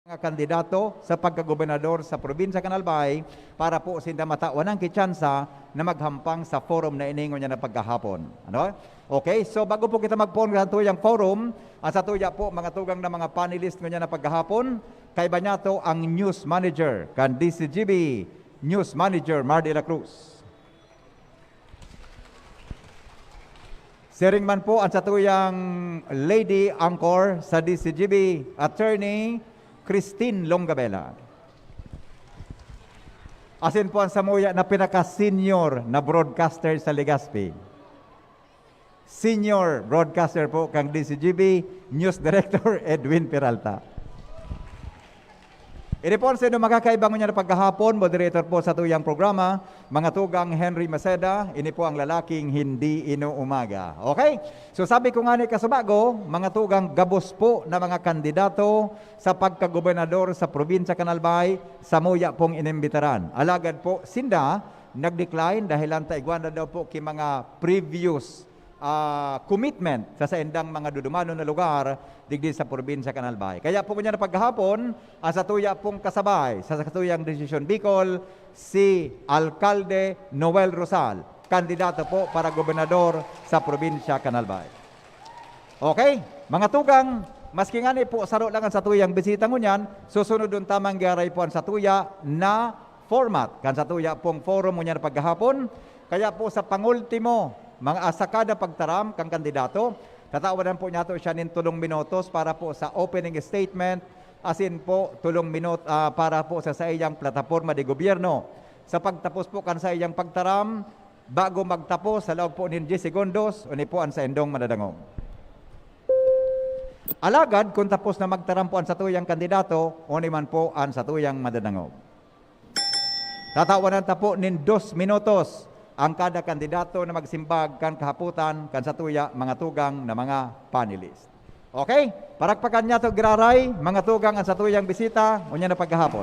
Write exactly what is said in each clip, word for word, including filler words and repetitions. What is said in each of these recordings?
mga kandidato sa pagkagobernador sa probinsya kan Albay para po sinda matawan ang kitsansa na maghampang sa forum na ini ngunyan na pagkahapon. Ano? Okay, so bago po kita magpoon sa tuyang forum, ang sa tuya po mga tugang na mga panelist ngunyan na pagkahapon, kaiba niya to ang news manager kan D C G B, news manager Mar de la Cruz. Siring man po ang satuyang lady anchor sa D C G B, Attorney Christine Longabela. Asin po ang samuya na pinaka-senior na broadcaster sa Legazpi. Senior broadcaster po kang D C G B, News Director Edwin Peralta. Ini po ang sino makakaiba ngunyan na pagkahapon, moderator po sa tuyang programa, mga tugang Henry Maceda, ini po ang lalaking hindi inuumaga. Okay? So sabi ko nga ni kasubago, mga tugang gabos po na mga kandidato sa pagkagobernador sa probinsya kan Albay, samuya pong inimbitaran. Alagad po, sinda, nag-decline dahil lang taigwan na daw po ki mga previous ah, commitment sa saindang mga dudumanon na lugar digdi sa probinsya kan Albay. Kaya po ngunyan na paghapon, ang satuya pong kasabay sa satuyang Desisyon Bicol, si Alkalde Noel Rosal, kandidato po para gobernador sa probinsya kan Albay. Okay, mga tugang, maski ngani po saro lang ang satuyang bisita ngunyan, susunod unta manggaray po ang satuya na format kan satuya pong forum ngunyan na paghahapon. Kaya po sa pangultimo, mga, ah, sa kada pagtaram kan kandidato, tatawan po niyato siya nin tolong minutos para po sa opening statement, asin po tolong minut-, ah, para po sa saiyang plataporma de gobyerno. Sa pagtapos po kan saiyang pagtaram, bago magtapos, sa laog po nin diyes segundos, ini po ang saindong madadangog. Alagad, kung tapos na magtaram po ang satuyang kandidato, ini man po ang satuyang madadangog. Tatawanan ta po nin dos minutos ang kada kandidato na magsimbag kan kahapotan kan satuya, mga tugang na mga panelist. Okay? Parakpakan niyato giraray, mga tugang, ang satuyang bisita, ngunyan na paghahapon.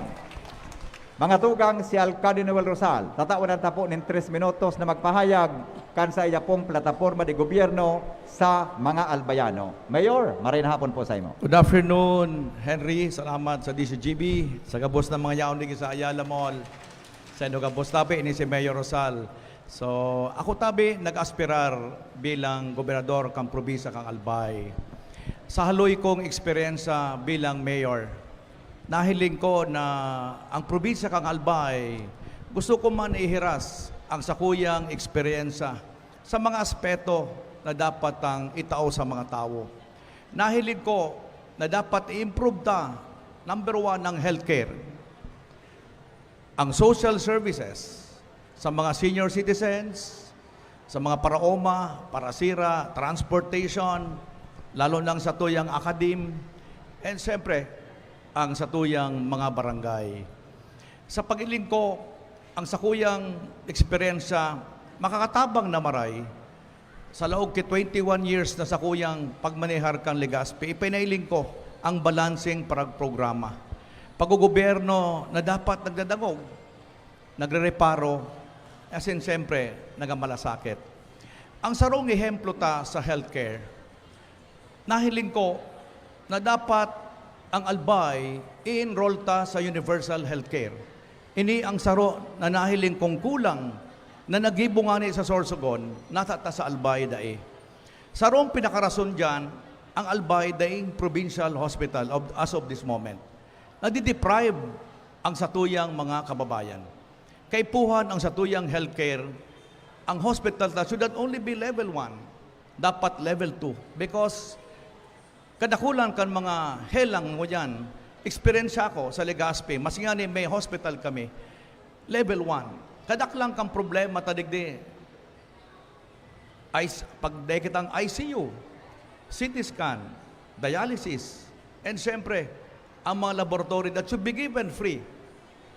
Mga tugang, si Alcalde Noel Rosal, tatawanan ta po nin tres minutos na magpahayag kan saiya pong plataporma de gobyerno sa mga Albayano. Mayor, maray na hapon po sa imo. Good afternoon, Henry. Salamat sa D C G B, sa gabos na mga yaon digdi sa Ayala Mall. Sa inyo gabos tabi, ini si Mayor Rosal. So, ako tabi nag-aspirar bilang gobernador kan probinsya kan Albay. Sa haloy kong eksperyensya bilang mayor, nahiling ko na ang probinsya kan Albay, gusto ko man ihiras ang sakuyang eksperyensya sa mga aspeto na dapat tang itao sa mga tawo. Nahiling ko na dapat i-improve ta, number one, ang healthcare, ang social services sa mga senior citizens, sa mga paraoma, parasira, transportation, lalo nang satuyang academe, and siyempre, ang satuyang mga barangay. Sa pag-iling ko, ang sakuyang eksperyensya makakatabang na maray sa laog ki twenty-one years na sakuyang pagmanehar kan Legazpi, ipinailing ko ang balanseng paragprograma. Pag-gobyerno na dapat nagdadangog, nagrereparo, asin siyempre, nagamalasakit. Ang sarong ehemplo ta sa healthcare, nahiling ko na dapat ang Albay i-enroll ta sa universal healthcare. Ini ang saro na nahiling kong kulang na naggibo ngani sa Sorsogon, nata ta sa Albay dai. Sarong pinakarason diyan, ang Albay daing provincial hospital of, as of this moment. Nadideprive ang satuyang mga kababayan. Kaipuhan ang satuyang healthcare, ang hospital ta should not only be level one, dapat level two. Because kadakulan kan mga helang ngunyan, eksperyensya ko sa Legazpi, mas ngani may hospital kami, level one. Kadaklan kan problema ta digdi, I C, pag dai kitang I C U, C T scan, dialysis, and siyempre, ang mga laboratory that should be given free.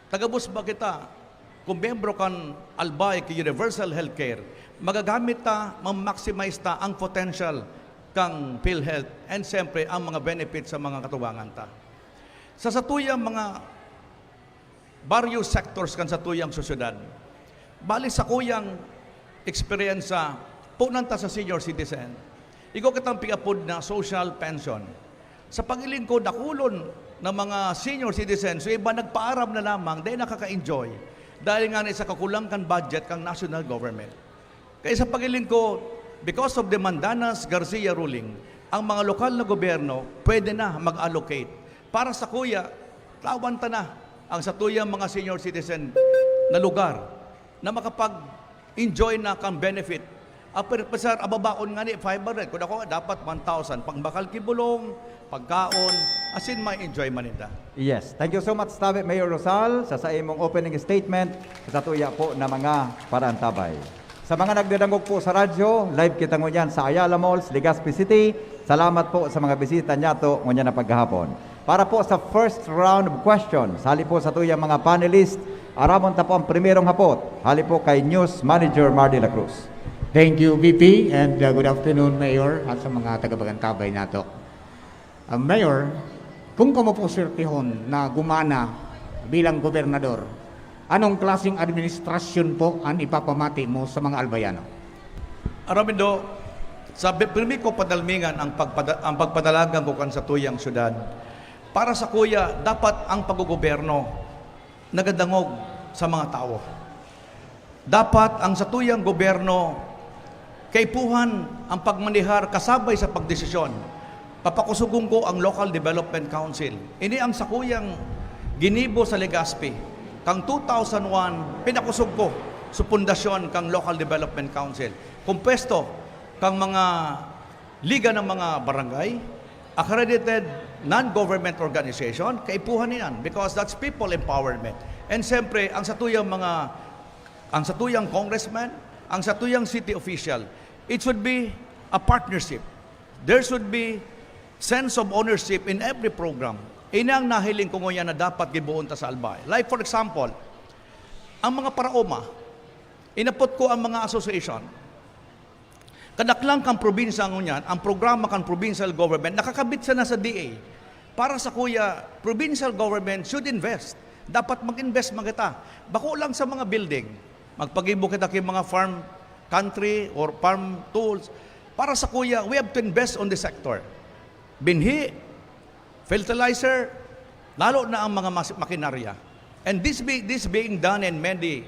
Tagabos ba kita, kung miyembro kan Albay ki Universal Healthcare, magagamit ta, ma-maximize ta ang potential kang PhilHealth and siyempre ang mga benefits sa mga katugangan ta. Sa satuyang mga various sectors kan satuyang sosyedad. Bali, sakuyang eksperyensya, punan ta sa senior citizen. Igwa kitang pig-apod na social pension. Sa pag-iling ko, dakulon na mga senior citizens, so iba nagpaaram na lamang, dahil nakaka-enjoy. Dahil nga na sa kakulang kan budget kang national government. Kaya sa pagiling ko, because of the Mandanas Garcia ruling, ang mga lokal na gobyerno pwede na mag-allocate. Para sa kuya, tawan ta na ang satuyang mga senior citizen na lugar na makapag-enjoy na kang benefit. Ah, pero, sir, ababaon nga ni five hundred. Kung ako, dapat one thousand. Pangbakal ki bulong, pagkaon, as in, may enjoy man ita. Yes. Thank you so much, Tabi Mayor Rosal, sa, sa imong opening statement sa tuya po na mga parantabay. Sa mga nagdadangog po sa radyo, live kita ngunyan sa Ayala Malls, Legazpi City. Salamat po sa mga bisita niyato ngunyan na paghahapon. Para po sa first round of questions, hali po sa tuyang mga panelist, aramon ta po ang primerong hapot. Hali po kay News Manager Mardy La Cruz. Thank you, V P, and uh, good afternoon, Mayor, at sa mga tagapagantabay nato. Uh, Mayor, kung kamo po swertehon na gumana bilang gobernador, anong klaseng administrasyon po ang ipapamati mo sa mga Albayano? Aramindo, sa bi- pirmi ko padalmingan ang, pagpada, ang pagpadalagan ko kan sa tuyang syudad. Para sa kuya, dapat ang paggogobyerno nagadangog sa mga tawo. Dapat ang satuyang gobyerno kaipuhan ang pagmanehar kasabay sa pagdesisyon. Papakusugon ko ang Local Development Council. Ini ang sakuyang ginibo sa Legazpi. Kang two thousand one, pinakusog ko sa pundasyon kang Local Development Council. Kumpuesto kang mga liga ng mga barangay, accredited non-government organization, kaipuhan niyan because that's people empowerment. And siyempre, ang satuyang mga ang satuyang congressman, ang satuyang city official, it should be a partnership. There should be sense of ownership in every program. Ini ang nahiling ko ngunyan na dapat giboon ta sa Albay. Like for example, ang mga paraoma, inapot ko ang mga association. Kadaklan kan probinsya ngunyan, ang programa kan provincial government nakakabit sana sa D A. Para sa kuya, provincial government should invest. Dapat mag-invest man kita. Bako lang sa mga building. Magpagibo kita kay mga farm country or farm tools. Para sa kuya, we have to invest on the sector. Binhi, fertilizer, lalo na ang mga mas- makinarya. And this, be, this being done in many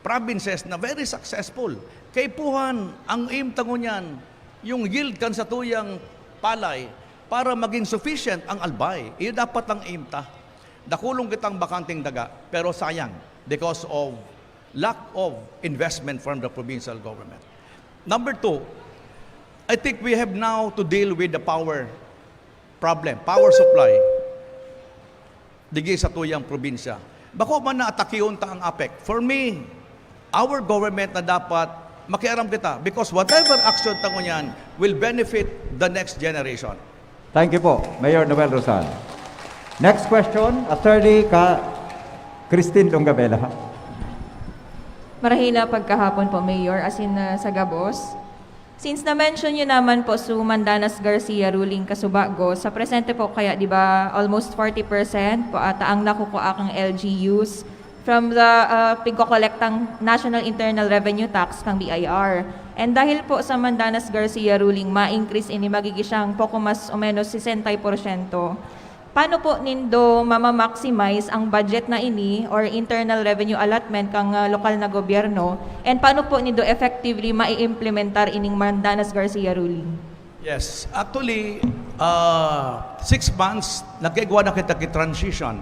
provinces na very successful. Kaipuhan ang aim ta ngunyan, yung yield kan satuyang palay para maging sufficient ang Albay. Iyo dapat ang aim ta. Dakulong kitang bakanteng daga, pero sayang because of lack of investment from the provincial government. Number two, I think we have now to deal with the power problem, power supply, digi sa tuyang probinsya. Bako man na atakion ta ang APEC. For me, our government na dapat makiaram kita because whatever action ta ngunyan will benefit the next generation. Thank you po, Mayor Noel Rosal. Next question, Attorney ka Christine Longabela. Marahila pagkahapon po, Mayor, asin uh, sa gabos. Since na-mention nyo naman po su Mandanas Garcia ruling kasubago, sa presente po kaya, di ba, almost forty percent po ata ang nakukuha kang L G Us from the uh, pigkokolektang National Internal Revenue Tax kang B I R. And dahil po sa Mandanas Garcia ruling, ma-increase ini magigi siyang poko mas o menos sesenta porsyento. Paano po nindo mama-maximize ang budget na ini or internal revenue allotment kang uh, lokal na gobyerno? And paano po nindo effectively mai-implementar ining Mandanas Garcia ruling? Yes. Actually, uh, six months, nagkaigwa na kita ki transition.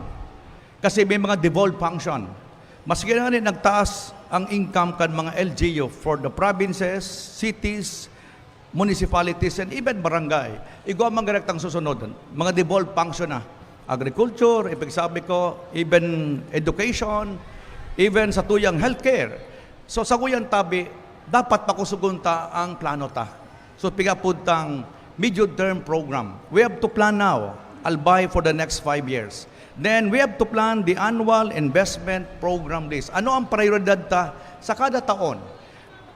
Kasi may mga devolved function. Maski na ni nagtaas ang income kan mga L G U for the provinces, cities, municipalities, and even barangay. Igwa man direktang susunod. Mga devolved function na. Agriculture, ibig sabi ko, even education, even sa tuyang healthcare. So sa kuyang tabi, dapat pakusugon ta ang plano ta. So pigapod tang medium term program. We have to plan now, Albay, for the next five years. Then we have to plan the annual investment program list. Ano ang prioridad ta sa kada taon?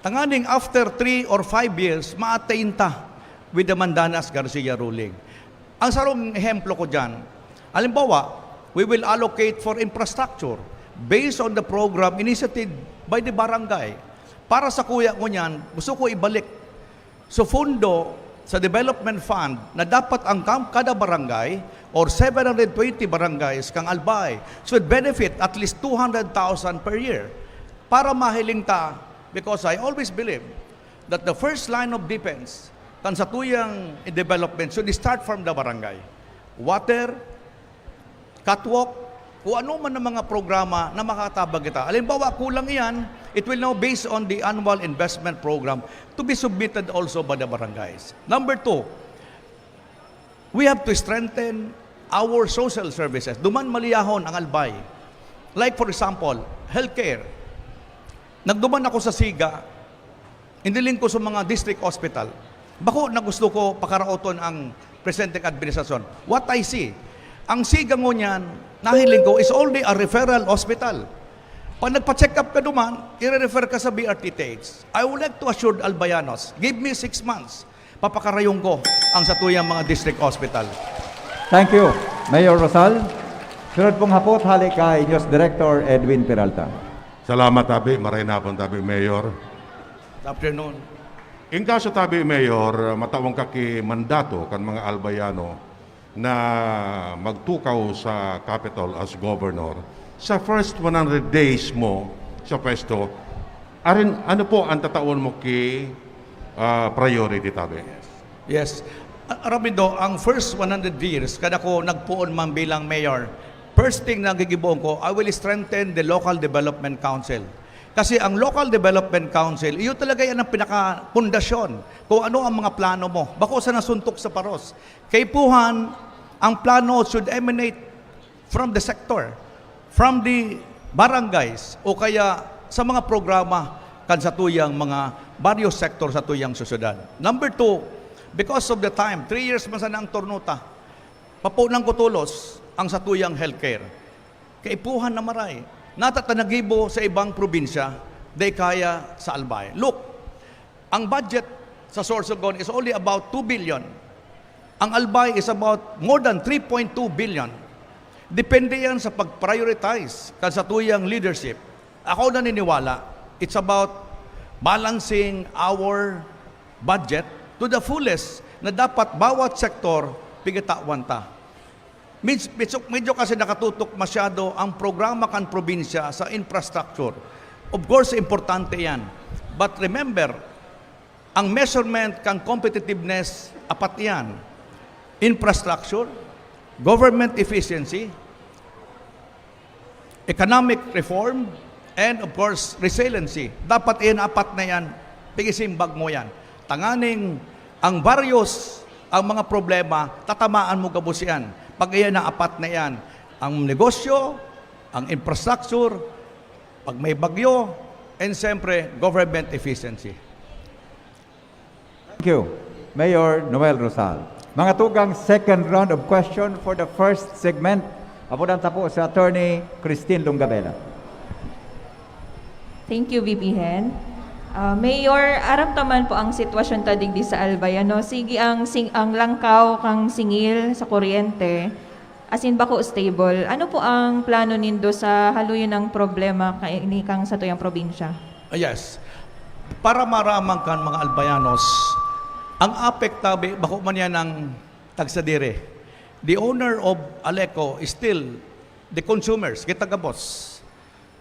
Tanganing after three or five years, ma-attain ta with the Mandanas Garcia ruling. Ang sarong ehemplo ko dyan, halimbawa, we will allocate for infrastructure based on the program initiated by the barangay. Para sa kuya ko niyan, gusto ko ibalik. So, fundo, sa development fund na dapat ang kam-, kada barangay or seven hundred twenty barangays kang Albay should benefit at least two hundred thousand per year para mahiling ta, because I always believe that the first line of defense kan satuyang development should start from the barangay. Water, catwalk, o ano man ang mga programa na makatabang kita. Halimbawa, kulang iyan, it will now based on the annual investment program to be submitted also by the barangays. Number two, we have to strengthen our social services. Duman maliyahon ang Albay. Like for example, healthcare. Nagduman ako sa Siga, iniling ko sa mga district hospital. Bako na gusto ko pakaraoton ang presenteng administrasyon. What I see, ang Siga ngunyan, nahiling ko, is only a referral hospital. Pag nagpa-check up ka duman, i-refer ka sa B R T T H. I would like to assure Albayanos, give me six months, papakarayong ko ang satuyang mga district hospital. Thank you, Mayor Rosal. Sunod pong hapot, hali kay News Director Edwin Peralta. Salamat, tabi. Maray na hapon, tabi, Mayor. Good afternoon. In kaso, tabi, Mayor, matawang ka ki mandato kan mga Albayano na magtukaw sa Capitol as governor. Sa first one hundred days mo sa pwesto, arin, ano po ang tatawan mo ki ah, priority, tabi? Yes. A- Aram nindo, ang first one hundred years, kada ko nagpoon man bilang mayor, first thing na gigibohon ko, I will strengthen the local development council. Kasi ang local development council, iyo talaga yan ang pinakapundasyon kung ano ang mga plano mo. Bako sa nasuntok sa paros. Kaipuhan, ang plano should emanate from the sector, from the barangays, o kaya sa mga programa kan satuyang mga various sector satuyang sosyedad. Number two, because of the time, three years man sana ang turno ta, papunan ko tolos ang satuyang healthcare. Kaipuhan na maray. Nata ta nagibo sa ibang probinsya, dai kaya sa Albay. Look, ang budget sa Sorsogon is only about two billion. Ang Albay is about more than three point two billion. Depende yan sa pag-prioritize kan satuyang leadership. Ako naniniwala, it's about balancing our budget to the fullest na dapat bawat sektor pigitawan ta. Med-, medyo, medyo kasi nakatutok masyado ang programa kan probinsya sa infrastructure. Of course, importante yan. But remember, ang measurement kan competitiveness, apat yan. Infrastructure, government efficiency, economic reform, and of course, resiliency. Dapat iyan apat na yan, pigisimbag mo yan. Tanganing ang various, ang mga problema, tatamaan mo gabos yan. Pag iyan ang apat na yan, ang negosyo, ang infrastructure, pag may bagyo, and siyempre, government efficiency. Thank you, Mayor Noel Rosal. Mga tugang, second round of question for the first segment. Apudan ta po si Attorney Christine Lungabela. Thank you, V P Hen. Ah, Mayor, aram ta man po ang sitwasyon ta digdi sa Albay, ano? Sige, ang, sing, ang langkaw kang singil sa kuryente, asin bako stable. Ano po ang plano nindo sa haluyon ng problema kaini kang satuyang probinsya? Ah, yes. Para maraman kan mga Albayanos, ang APEC tabi, bako man yan ang tagsadiri. The owner of Aleco is still the consumers, kita gabos.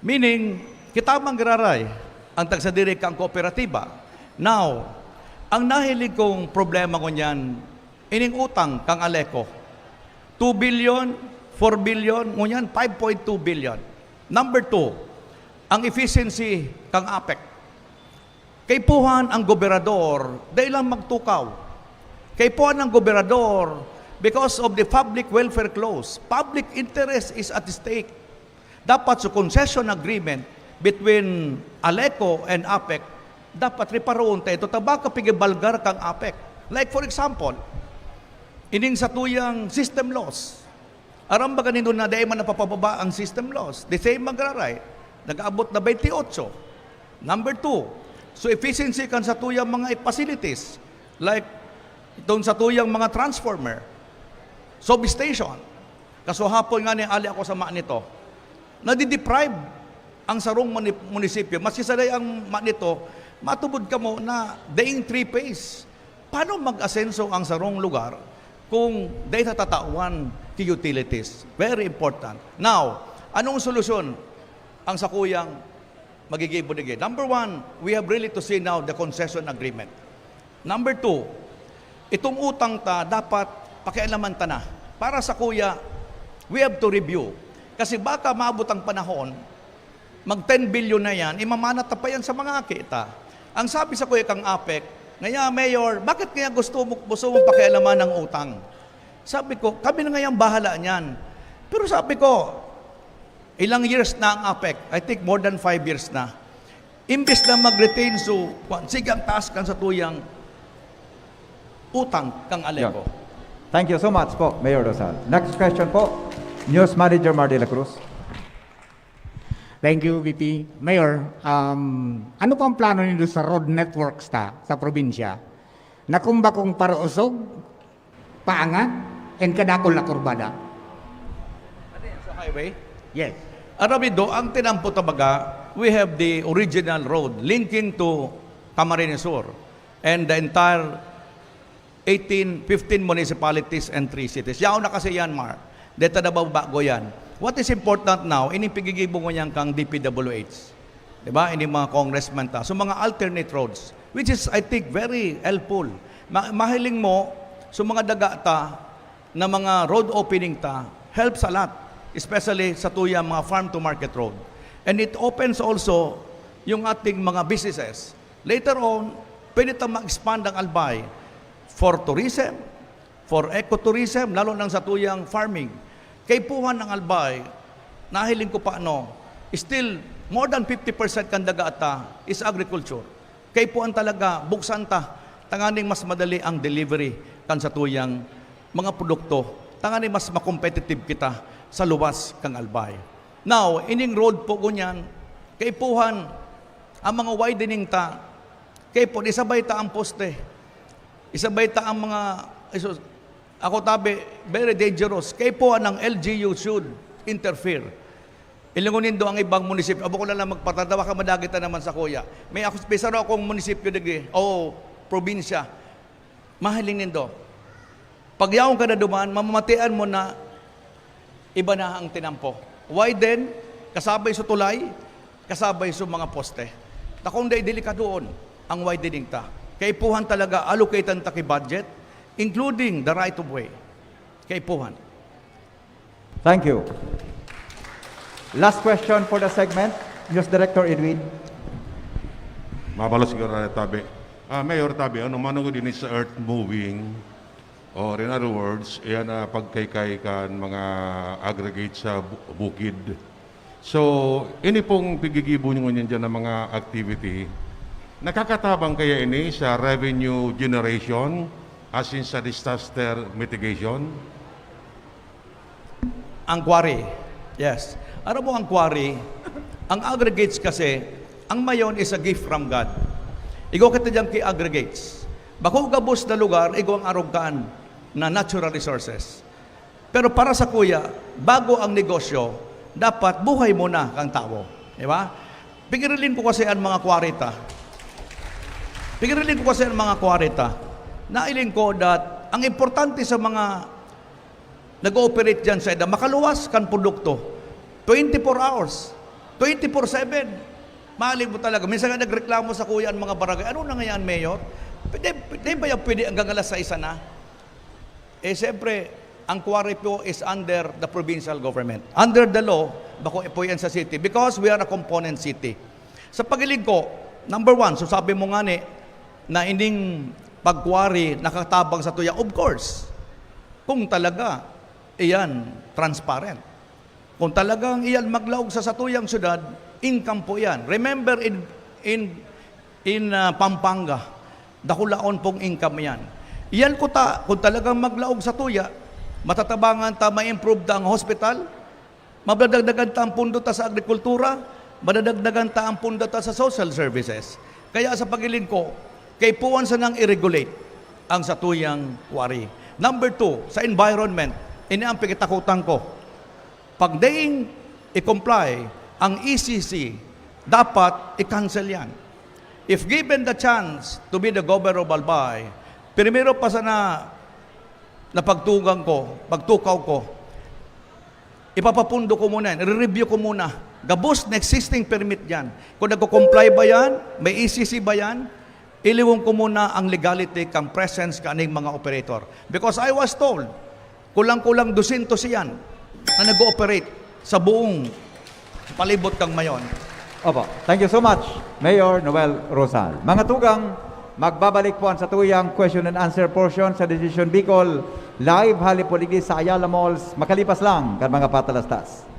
Meaning, kita man giraray ang tagsadiri kang kooperatiba. Now, ang nahiling kong problema ngunyan, ining utang kang Aleco. Two billion, four billion, ngunyan five point two billion. Number two, ang efficiency kang APEC. Kaipuhan ang gobernador, dai lang magtukaw. Kaipuhan ang gobernador because of the public welfare clause. Public interest is at stake. Dapat sa concession agreement between Aleco and APEC, dapat reparoon ta ito. Ta baka pigibalgar kang APEC. Like for example, ining satuyang system loss. Aram ba kanindo na dai man napapababa ang system loss? The same magraray, nag-aabot na twenty-eight. Number two, so efficiency kan satuyang mga facilities, like itong satuyang mga transformer, substation. Kasuhapon nga ni ali ako sa Manito, nadideprive ang sarong muni-, munisipyo. Maski sa ang Manito, matubod kamo na daing three-phase. Paano mag-asenso ang sarong lugar kung dai ta tatawan ki utilities? Very important. Now, anong solusyon ang sakuyang magigibo digdi? Number one, we have really to see now the concession agreement. Number two, itong utang ta, dapat pakialaman ta na. Para sakuya, we have to review. Kasi baka maabot ang panahon, mag ten billion na yan, imamanat ta pa yan sa mga aki ta. Ang sabi sakuya kang APEC, "Ngaya, Mayor, bakit kaya gusto mo, gusto mong pakialaman ang utang?" Sabi ko, "Kami na ngayang bahala niyan." Pero sabi ko, ilang years na ang APEC? I think more than five years na. Imbes na mag-retain, so, kwan, sige ang taas kan satuyang utang kang ALECO. Yeah. Thank you so much po, Mayor Rosal. Next question po, News Manager Mar de la Cruz. Thank you, V P. Mayor, um, ano pang plano nindo sa road networks ta sa probinsya? Na kung bakong parausog, paangat, and kadakol na kurbada? Ano yan, sa highway? Yes. Arabido, ang tinampo ta baga, we have the original road linking to Camarines Sur and the entire eighteen, fifteen municipalities and three cities. Yaon na kasi yan, Mar. Deta na babago yan. What is important now, ining pigigibo ngunyan kang D P W H. Di ba? Ining mga congressman ta. So, mga alternate roads, which is, I think, very helpful. Ma- mahiling mo, so mga daga ta, na mga road opening ta, helps a lot, especially sa tuya mga farm to market road. And it opens also yung ating mga businesses. Later on, pwede ta ma-expand ang Albay for tourism, for ecotourism, lalo nang sa tuyang farming. Kaipuhan ang Albay, nahiling ko pa, no, still more than fifty percent kan daga ta is agriculture. Kaipuhan talaga, buksan ta, tanganing mas madali ang delivery kan sa tuyang mga produkto, tanganing mas makompetitive kita sa luwas kang Albay. Now, ining road po ngunyan, kaipuhan ang mga widening ta, kaipuhan, isabay ta ang poste, isabay ta ang mga, isus-, ako tabi, very dangerous. Kaipuhan ang L G U should interfere. Ilingon nindo ang ibang munisipyo. Abo ko na lang magpatanda, baka madagit na naman sa kuya. May, ako, may saro akong munisipyo digdi, o probinsya. Mahiling nindo. Pag yaon ka na duman, mamamatian mo na iba na ang tinampo. Widen, kasabay sa tulay, kasabay sa mga poste. Takong dai delikadoon ang widening ta. Kaipuhan talaga, allocatean ta ki budget, including the right of way. Kaipuhan. Thank you. Last question for the segment, News Director Edwin. Mabalos siguro na tabi. Ah, Mayor Tabi, ano man din sa earth moving, or in other words, iyan na pagkaykay kan mga aggregate sa bu- bukid. So, ini pong pigigibo nyo ngunyan dyan ng mga activity, nakakatabang kaya ini sa revenue generation as in sa disaster mitigation? Ang quarry. Yes. Aram mo ang quarry, ang aggregates kasi, ang mayon is a gift from God. Igwa kita dyan ki aggregates. Bako gabos na lugar, igwang arog kaan na natural resources. Pero para sa kuya, bago ang negosyo, dapat buhay muna kang tawo. Di ba? Pigirilin ko kasi ang mga quarry ta. Pigirilin ko kasi ang mga quarry ta. Nailing ko that ang importante sa mga nag-ooperate dyan sa eda, makaluwas kan produkto. Twenty-four hours. Twenty-four seven. Mali mo talaga. Minsan nga nagreklamo sa kuya ang mga barangay, "Ano na ngayon, Mayor? Pwede, pwede ba yan pwede hanggang alas sais na?" Eh, siyempre, ang quarry po is under the provincial government. Under the law, bako po yan sa city because we are a component city. Sa pagiling ko, number one, so sabi mo nga ni, na ining pag-quarry nakatabang sa tuya, of course, kung talaga iyan transparent. Kung talagang iyan maglaog sa satuyang syudad, income po iyan. Remember in, in, in ah, Pampanga, dakulaon pong income iyan. Iyan kuta, kung talagang maglaog sa tuya, matatabangan ta, ma-improve ta ang hospital, madadagdagan ta ang pundo ta sa agrikultura, madadagdagan ta ang pundo ta sa social services. Kaya sa pagiling ko, kaipuhan sanang i-regulate ang satuyang quarry. Number two, sa environment, ini ang pikitakutan ko. Pag daing i-comply ang E C C, dapat i-cancel yan. If given the chance to be the governor of Albay, Primero pa sana na pagtugang ko, pagtukaw ko, ipapapundo ko muna yan, i-review ko muna. Gabos na existing permit dyan. Kung nagko-comply ba yan, may E C C ba yan, iliwong ko muna ang legality kan presence kaning mga operator. Because I was told, kulang-kulang dosyentos iyan na nag-ooperate sa buong palibot kan Mayon. Opo. Thank you so much, Mayor Noel Rosal. Mga tugang, magbabalik po ang satuyang question and answer portion sa Decision Bicol, live hali po digdi sa Ayala Malls, makalipas lang kan mga patalastas.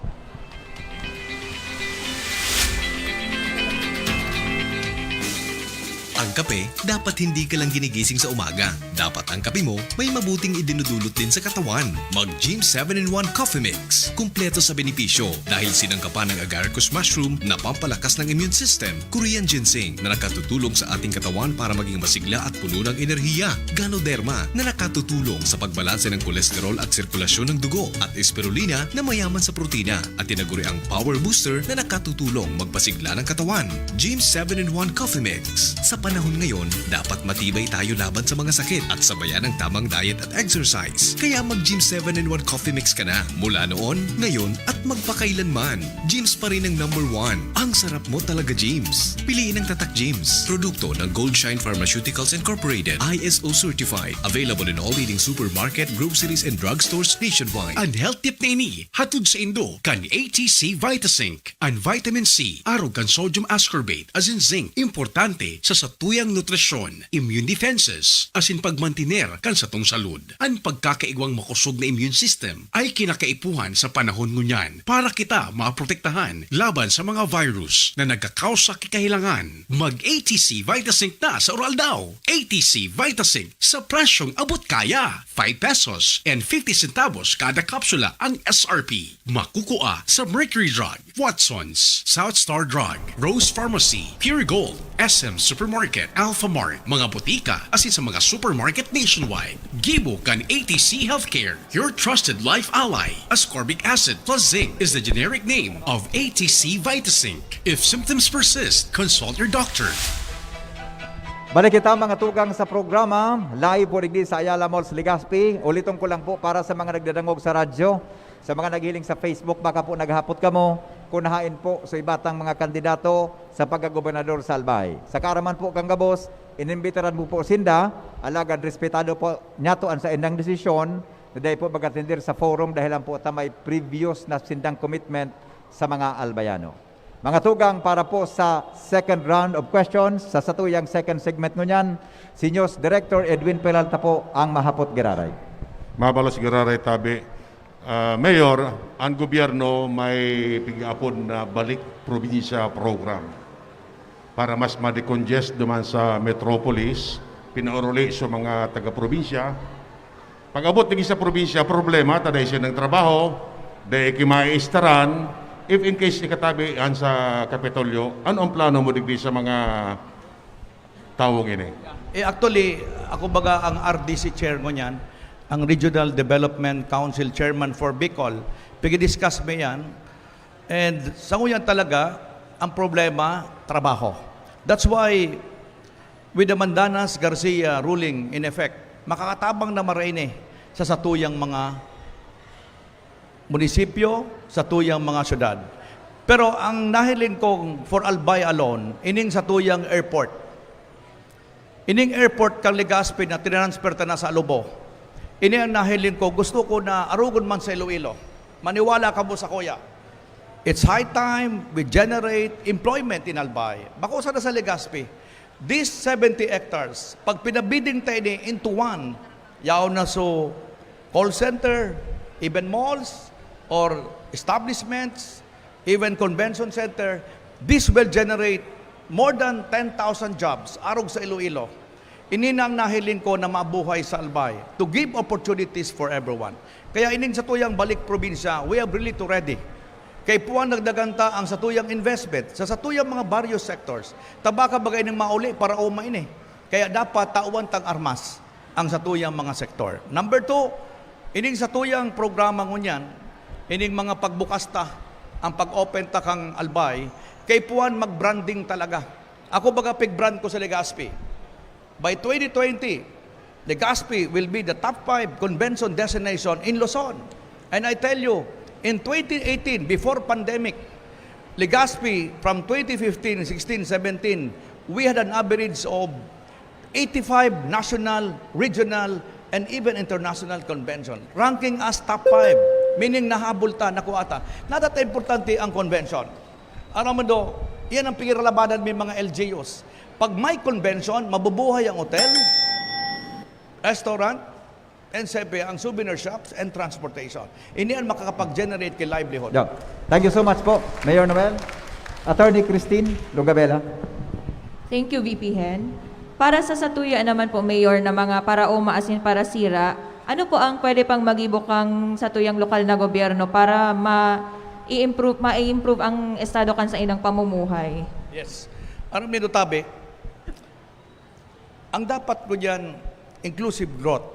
Ang kape, dapat hindi ka lang ginigising sa umaga. Dapat ang kape mo may mabuting idinudulot din sa katawan. Mag Gym seven in one Coffee Mix. Kumpleto sa benepisyo dahil sinangkapan ng agaricus mushroom na pampalakas ng immune system, Korean ginseng na nakatutulong sa ating katawan para maging masigla at puno ng enerhiya, Ganoderma na nakatutulong sa pagbalanse ng kolesterol at sirkulasyon ng dugo, at Spirulina na mayaman sa protina at tinaguriang power booster na nakatutulong magpasigla ng katawan. Gym seven in one Coffee Mix. Sa panahon ngayon, dapat matibay tayo laban sa mga sakit at sabayan ng tamang diet at exercise. Kaya mag Gym seven in one Coffee Mix ka na. Mula noon, ngayon, at magpakailanman. Gym's pa rin ang number one. Ang sarap mo talaga, Gym's. Piliin ang Tatak Gym's. Produkto ng Goldshine Pharmaceuticals Incorporated. I S O certified. Available in all leading supermarket, groceries, and drugstores nationwide. An health tip na ini, hatod saindo kan A T C Vitasync. An vitamin C, arog kan sodium ascorbate, asin zinc, importante sa satuyang nutrisyon, immune defenses, asin pagmantiner kan satong salud. An pagkakaigwang makosog na immune system ay kinakaipuhan sa panahon ngunyan para kita maprotektahan laban sa mga virus na nagkakausa ki kahilangan. Mag A T C Vitasync na sa Uraldaw. A T C Vitasync sa presyong abot kaya. Five pesos and fifty centavos kada kapsula ang S R P. Makukua sa Mercury Drug, Watson's, South Star Drug, Rose Pharmacy, Pure Gold, S M Supermarket, Alphamart, mga botika, asin sa mga supermarket nationwide. Gibo kan A T C Healthcare, your trusted life ally. Ascorbic acid plus zinc is the generic name of A T C Vitasync. If symptoms persist, consult your doctor. Balik kita, mga tugang, sa programa, live po digdi sa Ayala Malls, Legazpi. Uliton ko lang po para sa mga nagdadangog sa radyo, sa mga naghiling sa Facebook, baka po naghapot kamo kung haen po sa iba tang mga kandidato sa pagkagobernador sa Albay. Sa kaaraman po kan gabos, inimbitaran mo po sinda, alagad respetado po niyato an saindang desisyon na dai po mag-atender sa forum dahil lang po ta may previous na sindang commitment sa mga Albayano. Mga tugang, para po sa second round of questions, sa satuyang second segment ngunyan, si News Director Edwin Peralta po ang mahapot, giraray. Mabalos, giraray, tabi. Ah, Mayor, ang gobyerno may pig-aapod na Balik Probinsya Program para mas ma-decongest duman sa metropolis, pinauruli sa mga taga-probinsya. Pag-abot lagi sa probinsya, problema, ta dai siya ng trabaho, dai ki maistaran. If in case ikatabi yan sa Kapitolyo, ano ang plano mo digdi sa mga tawong ini? Eh, actually, ako baga ang R D C chair ngunyan, ang Regional Development Council Chairman for Bicol. Pigidiscuss mi yan. And sa ngunyan talaga, ang problema, trabaho. That's why, with the Mandanas Garcia ruling in effect, makakatabang na maraini sa satuyang mga munisipyo, satuyang mga syudad. Pero ang nahiling kong for Albay alone, ining satuyang airport. Ining airport kan Legazpi na tinransfer ta na sa Alubo. Ini ang nahiling ko, gusto ko na arogon man sa Iloilo. Maniwala kamo sakuya. It's high time we generate employment in Albay. Bako sana sa Legazpi. These seventy hectares, pag pinabidding ta ini into one, yaon na so call center, even malls, or establishments, even convention center, this will generate more than ten thousand jobs arog sa Iloilo. Ini na ang nahiling ko na mabuhay sa Albay, to give opportunities for everyone. Kaya ining satuyang Balik Probinsya, we have really to ready. Kaipuhan nagdagan ta ang satuyang investment sa satuyang mga various sectors. Ta baka baga ining mauli para uma ini. Kaya dapat tawan tang armas ang satuyang mga sektor. Number two, ining satuyang programa ngunyan, ining mga pagbukas ta, ang pag-open ta kang Albay, kaipuhan mag-branding talaga. Ako baga pig-brand ko sa Legazpi. By twenty twenty, Legazpi will be the top five convention destination in Luzon. And I tell you, in twenty eighteen, before pandemic, Legazpi from twenty fifteen, sixteen, seventeen, we had an average of eighty-five national, regional, and even international convention, ranking as top five, meaning nahabol ta, nakuha ta. Nata importante ang convention. Aram mo do, yan ang piniralabanan may mga L G Us. Pag may convention, mabubuhay ang hotel, restaurant, and siyempre, ang souvenir shops and transportation. Ini ang makakapag-generate kay livelihood. Yeah. Thank you so much po, Mayor Noel. Attorney Christine Lugabela. Thank you, V P Hen. Para sa satuya naman po, Mayor, na mga paraoma asin parasira, ano po ang pwede pang magibo kan satuyang lokal na gobyerno para ma-i-improve, ma-i-improve ang estado kan saindang pamumuhay? Yes. Aram nindo, tabi, ang dapat ko diyan, inclusive growth.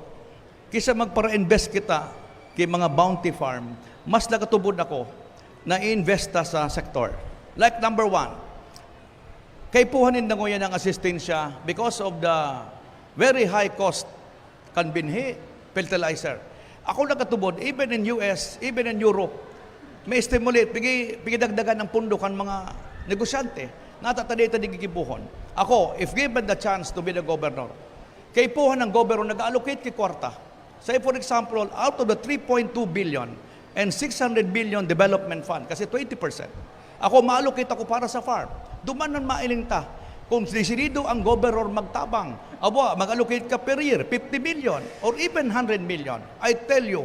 Kisa magpara-invest kita kay mga bounty farm, mas nakatubod ako na i-invest ta sa sector. Like number one, kaipuhan ninda nguyan ang asistensya because of the very high cost kan binhi, fertilizer. Ako nakatubod, even in U S, even in Europe, may stimulate, pigi-, pigidagdagan ang pundo kan mga negosyante. Nata ta dito di gigibuhon. Ako, if given the chance to be the governor, kaipuhan ng governor, nag-allocate ki kwarta. Say, for example, out of the three point two billion and six hundred billion development fund, kasi twenty percent, ako, ma-allocate ako para sa farm. Duman man mailing ta. Kung desidido ang governor magtabang, abo, mag-allocate ka per year, fifty million or even hundred million. I tell you,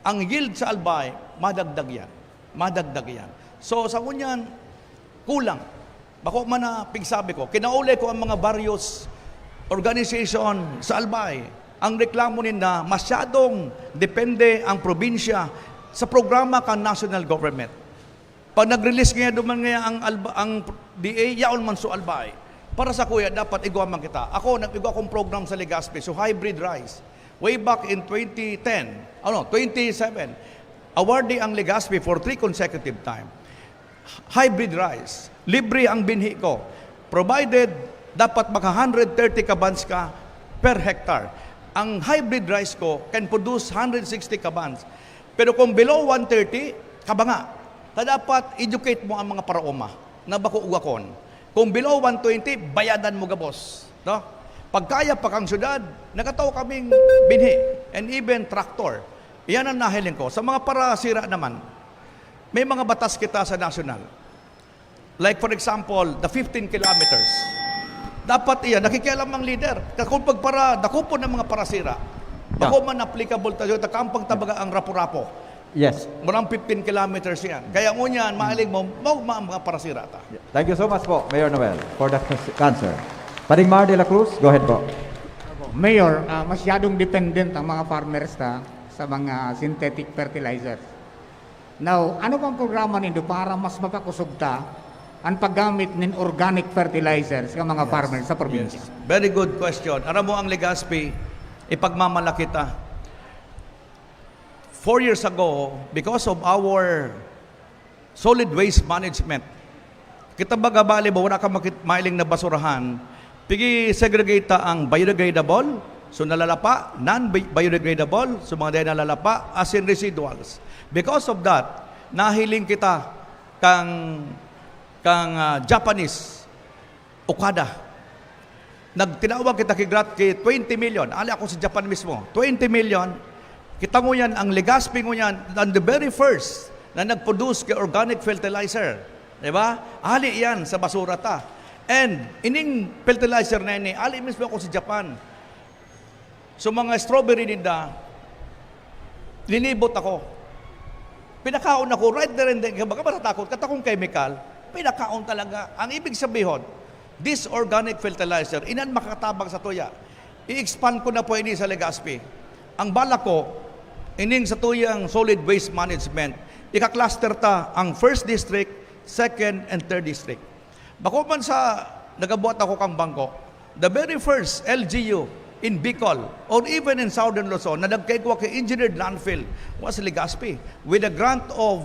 ang yield sa Albay, madagdag yan. Madagdag yan. So, sa ngunyan, kulang. Bako man na pigsabi ko, kinaulay ko ang mga various organization sa Albay. Ang reklamo ninda, masyadong depende ang probinsya sa programa kan national government. Pag nag-release ngayon duman ngayon ang, Alba, ang D A, yaon man sa Albay. Para sa kuya, dapat igwa man kita. Ako, nag-igwa akong program sa Legazpi, so hybrid rice. Way back in twenty ten, ano, twenty seven, awardee ang Legazpi for three consecutive time. Hybrid rice, libre ang binhi ko, provided dapat maka one hundred thirty kabans ka per hectare. Ang hybrid rice ko can produce one hundred sixty kabans. Pero kung below one thirty, kabanga. Ta dapat educate mo ang mga paraoma na bako ugakon. Kung below one twenty, bayadan mo gabos, no? Pagkaya pa kang syudad, nakataw kaming binhi and even tractor. Iyan ang nahiling ko. Sa mga parasira naman, may mga batas kita sa nasyonal. Like for example, the fifteen kilometers. Dapat iyan, nakikialam ang leader. Kung pagpara, dakupon ang mga parasira, bako man applicable tayo, ta kampang tabaga ang rapo-rapo. Yes. Murang fifteen kilometers yan. Kaya ngunyan, mahiling mo, maugma ang mga parasira ta. Thank you so much po, Mayor Noel, for that answer. Paring Mar de la Cruz, go ahead po. Mayor, ah, masyadong dependent ang mga farmers ta sa mga synthetic fertilizers. Now, ano bang programa nindo para mas mapakosog ta ang paggamit nin organic fertilizers sa mga farmers sa probinsya? Yes. Very good question. Aram mo, ang Legazpi, ipagmamalaki ta. Four years ago, because of our solid waste management, kita baga bali ba, wala ka makit-, mailing na basurahan, pigi-segregate ta ang biodegradable, so nalalapa, non-biodegradable, so mga dahil nalalapa, as in residuals. Because of that, nahiling kita kang, kang, ah, Japanese Okada. Nagtinawag kita ki Grat ki twenty million. Ali ako sa Japan mismo. Twenty million. Kita nguyan, ang Legazpi nguyan, ang the very first na nag-produce ki organic fertilizer. Di ba? Ali yan sa basura ta. And ining fertilizer na ini, ali mismo ako sa Japan. So, mga strawberry ninda, linibot ako. Pinakaon ako, right there and then, baga matatakot, katakong chemical, pinakaon talaga. Ang ibig sabihon, this organic fertilizer, inan makatabang sa tuya. I-expand ko na po ini sa Legazpi. Ang balak ko, ining sa tuyang solid waste management, ika-cluster ta ang first district, second, and third district. Bako man sa nagabuhat ako kang bangko, the very first L G U in Bicol or even in Southern Luzon na nagkaigwa ki engineered landfill was Legazpi with a grant of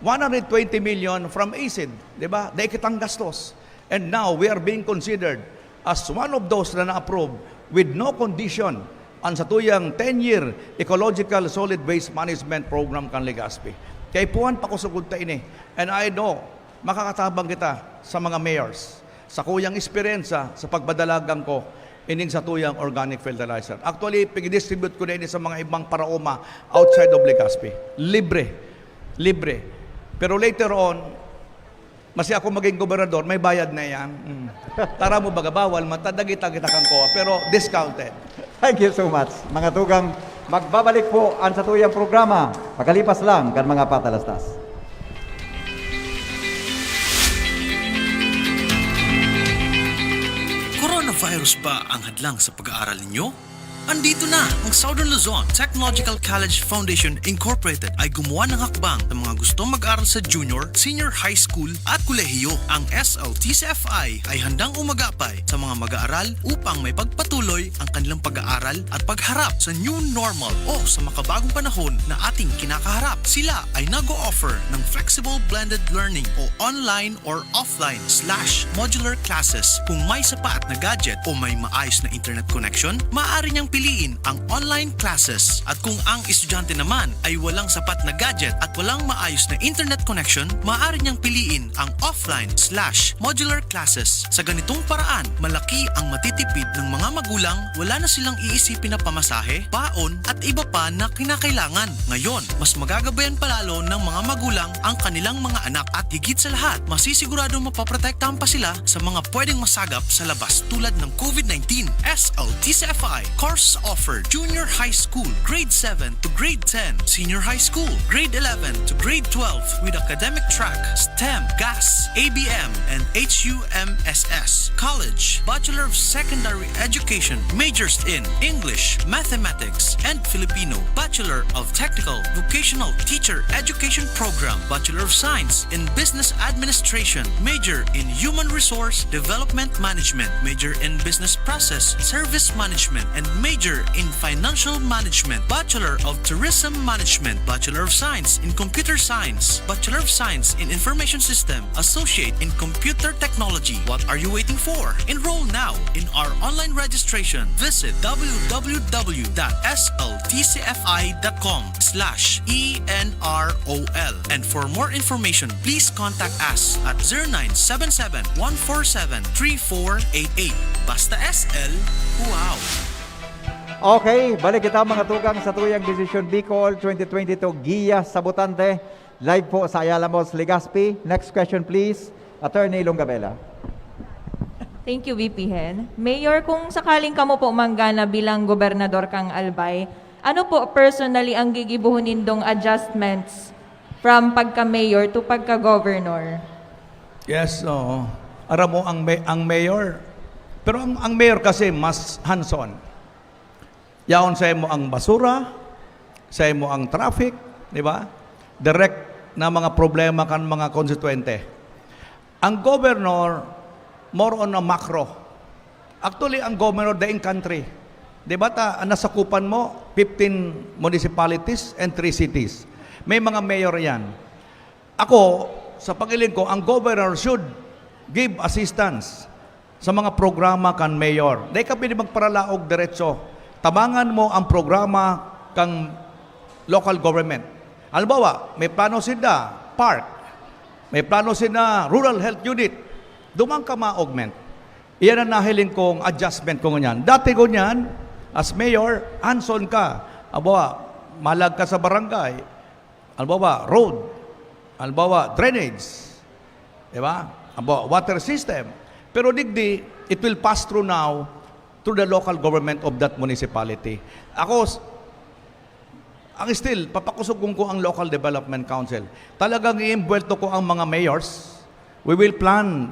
one hundred twenty million from ACID, di ba? Dai kitang gastos. And now, we are being considered as one of those na na-approve with no condition an satuyang ten-year Ecological Solid Waste Management Program kan Legazpi. Kaipuhan pa ko sugod ta ini. And I know, makakatabang kita sa mga mayors. Sa kuyang eksperyensya, sa pagpadalagan ko, ining satuyang organic fertilizer. Actually, pag-distribute ko na ini sa mga ibang paraoma outside of Legazpi. Libre. Libre. Pero later on, masi ako maging gobernador, may bayad na yan. Mm. Tara mo baga, bawal man, tadagita kita kan COA, pero discounted. Thank you so much. Mga tugang, magbabalik po ang satuyang programa pagkalipas lang kan mga patalastas. Coronavirus ba ang hadlang sa pag-aaral ninyo? Andito na! Ang Southern Luzon Technological College Foundation Incorporated ay gumawa ng hakbang sa mga gustong mag-aral sa junior, senior high school at kolehiyo. Ang S L T C F I ay handang umagapay sa mga mag-aaral upang may pagpatuloy ang kanilang pag-aaral at pagharap sa new normal o sa makabagong panahon na ating kinakaharap. Sila ay nag-o-offer ng flexible blended learning o online or offline slash modular classes. Kung may sapat na gadget o may maayos na internet connection, maaari niyang piliin ang online classes. At kung ang estudyante naman ay walang sapat na gadget at walang maayos na internet connection, maaari niyang piliin ang offline slash modular classes. Sa ganitong paraan, malaki ang matitipid ng mga magulang, wala na silang iisipin na pamasahe, baon, at iba pa na kinakailangan. Ngayon, mas magagabayan palalo ng mga magulang ang kanilang mga anak at higit sa lahat, masisiguradong mapoprotektahan pa sila sa mga pwedeng masagap sa labas tulad ng COVID nineteen. S L T C F I course offered: Junior High School, Grade seven to Grade ten, Senior High School, Grade eleven to Grade twelve, with academic track STEM, GAS, A B M, and H U M S S. College, Bachelor of Secondary Education, majors in English, Mathematics, and Filipino. Bachelor of Technical Vocational Teacher Education Program, Bachelor of Science in Business Administration, major in Human Resource Development Management, major in Business Process Service Management, and major in Financial Management, Bachelor of Tourism Management, Bachelor of Science in Computer Science, Bachelor of Science in Information System, Associate in Computer Technology. What are you waiting for? Enroll now in our online registration. Visit w w w dot s l t c f i dot com slash e n r o l. And for more information, please contact us at zero nine seven seven, one four seven, three four eight eight. Basta S L, wow! Okay, balik kita, mga tugang, sa tuyang Desisyon Bicol twenty twenty-two, Giya sa Botante. Live po sa Ayala Malls, Legazpi. Next question, please. Attorney Longabela. Thank you, V P Hen. Mayor, kung sakaling kamo po manggana bilang gobernador kan Albay, ano po personally ang gigibohon nindong adjustments from pagka-mayor to pagka-governor? Yes, oo. Aram mo, ang may-, ang mayor, pero ang, ang mayor kasi mas hands-on. Yaon sa imo ang basura, sa imo ang traffic, di ba? Direct na mga problema kan mga konstituyente. Ang governor, more on a macro. Actually, ang governor, daing country. Di ba ta, ang nasakupan mo, fifteen municipalities and three cities. May mga mayor yan. Ako, sa pag-iling ko, ang governor should give assistance sa mga programa kan mayor. Dai ka pwede magparalaog diretso. Tabangan mo ang programa kan local government. Halimbawa, may plano sinda park, may plano sinda rural health unit, duman ka ma-augment. Iyan ang nahiling kong adjustment ko ngunyan. Dati ko niyan, as mayor, hands-on ka. Halimbawa, malag ka sa barangay, halimbawa, road, halimbawa, drainage, di ba? Halimbawa, water system. Pero digdi, it will pass through now through the local government of that municipality. Ako, s-, ang still, papakusog ko ang Local Development Council. Talagang iimbwelto ko ang mga mayors. We will plan